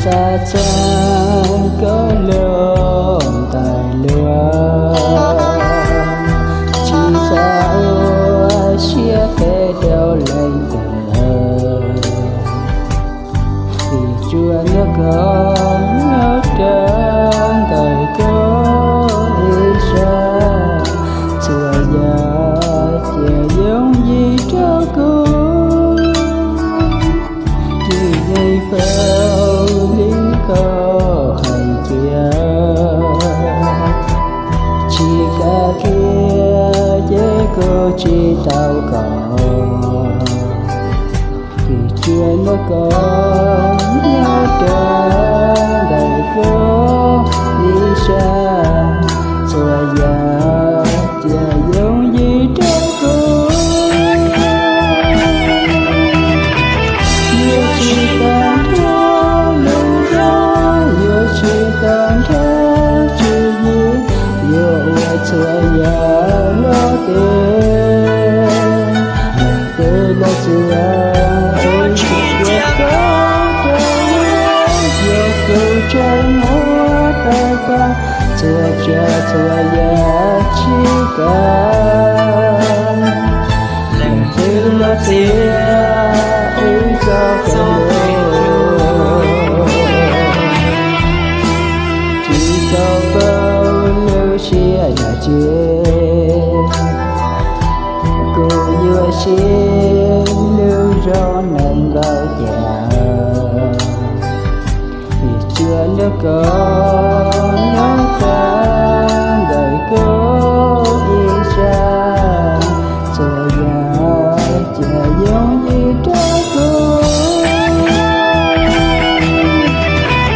Xav txog koj lub ntais luag, tsis xav ua siab phem rau leej twg. Vim tsuas nrog koj nyob rau ntawm koj ib sab, txhua yam ces yooj yim rau kuv. Tsis nco qab li koj hais tias, tsis kam qhia ces kuv tsis tau koj. Vim tsuas nrog koj nyob rau ntawm koj ib sab, txhua yam ces yooj yim rau kuv. Yuav tsis tag nrho lub zog, yuav tsis tag nrho tswv yim, yuav ua txhua yam los tiav. Leej twg los txiav, tsis cia koj rov los, yog kuv ntsej muag tawg paj, txhua tsav txhua yam tsis kam. Leej twg los txiav, wb txoj kev hlub tsis tau paub lub sij hawm dab tsi, kuv yuav siv lub zog nees nkaum cas. Vim tsuas nrog koj nyob rau ntawm koj ib sab, txhua yam ces yooj yim rau kuv.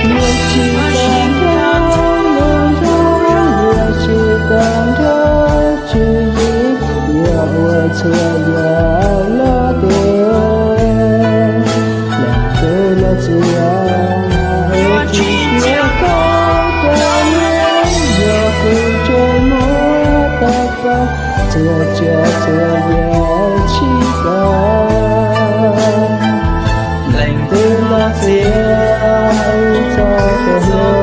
Yuav tsis tag nrho lub zog, yuav tsis tag nrho tswv yim, yuav ua txhua yam los tiav. Leej twg los txiav, tsis cia koj rov los, yog kuv ntsej muag tawg paj, txhua tsav txhua yam tsis kam. Leej twg los txiav, wb txoj kev hlub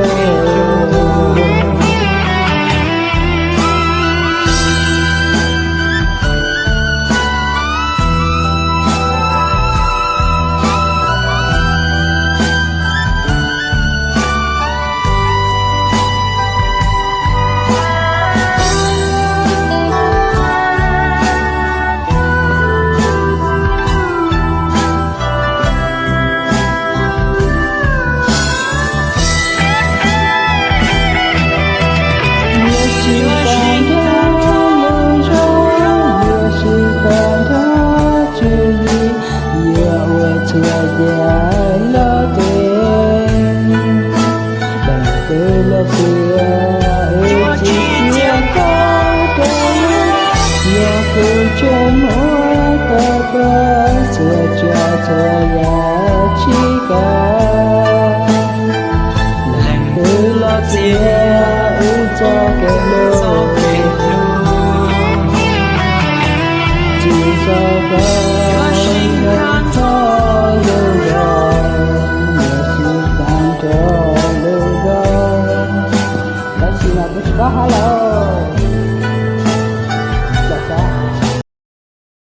Yuav tsis tag nrho lub zog, yuav tsis tag nrho tswv yim, yuav ua txhua yam los tiav. Leej twg los txiav, wb tsis cia koj rov los, yog kuv ntsej muag tawg paj, txhua tsav txhua yam tsis kam. Leej twg los txiav, wb txoj kev hlub tsis tau paub